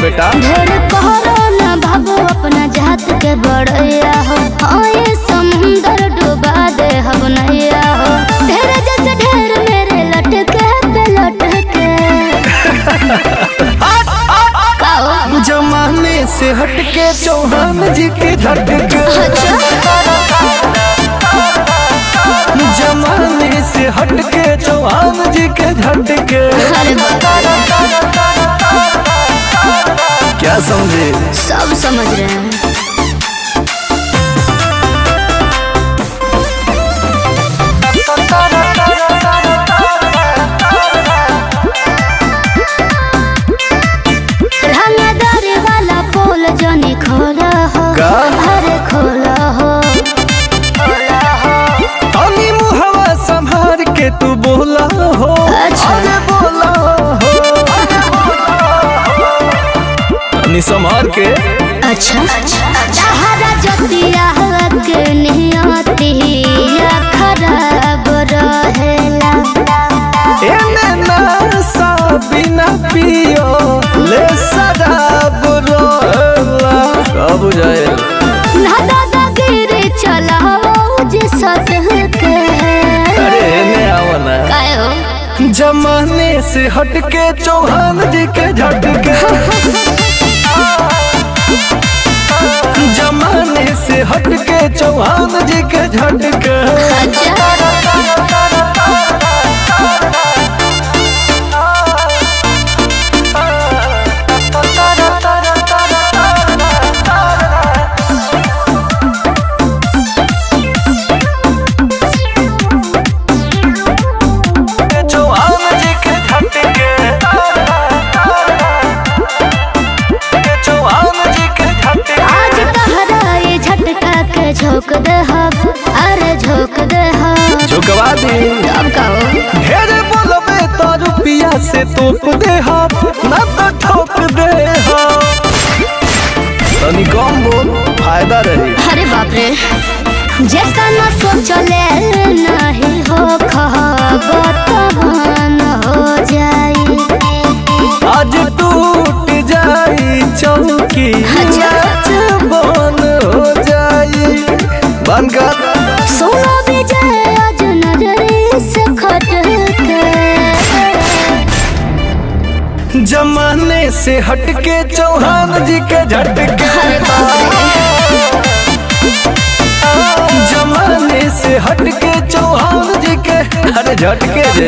बेटा। ढेर करो ना बाबू अपना जात के बड़ैया हो, ये समुंदर डुबा दे हम नैया हो। ढेर जैसे ढेर मेरे लटके पे लटके। का हो? जमाने से हटके चौहान जी के झटके। अच्छा। जमाने से हटके चौहान जी के झटके। अरे बाप रे। क्या समझे? सब समझ रहे हैं। रंगदार वाला पोल जनी खोला हो। का? अरे खोला हो, खोला हो। तनी मुहवा संभार के तू बोला हो। अच्छा। अरे बोला हो, तनी संभार के। अच्छा। तहरा जतिया के नियतिया खराब रहेला। एने नशा बिना पियो ले शराब रोला। का बुझाए? ना दादागिरी चलाओ जी सतह के। अरे एने आओ ना। काहे हो? जमाने से हटके चौहान जी के झटके। जमाने से हटके चौहान जी के झटके। अच्छा। चौहान जी के झटके। चौहान जी के झटके। आज तहरा ये झटका के झोंक दे हब, अरे झोंक दे हब। झुकवा दी। तब का हो? ढेर बोलबे तो रुपिया से तोप दे हम, ना तो ठोक दे हम। तनी कम बोल फायदा रही। अरे बाप रे। जेतना सोचले नहीं हो खबतवान हो जाई। आज टूट जाई चौकी, अच्छा। नाच बन हो जाई। बंद कर। सुनो विजय आज नजरे से खट के। जमाने से हटके चौहान जी के झटके। अरे बाप रे। जमाने से हटके चौहान जी के अरे झटके जे।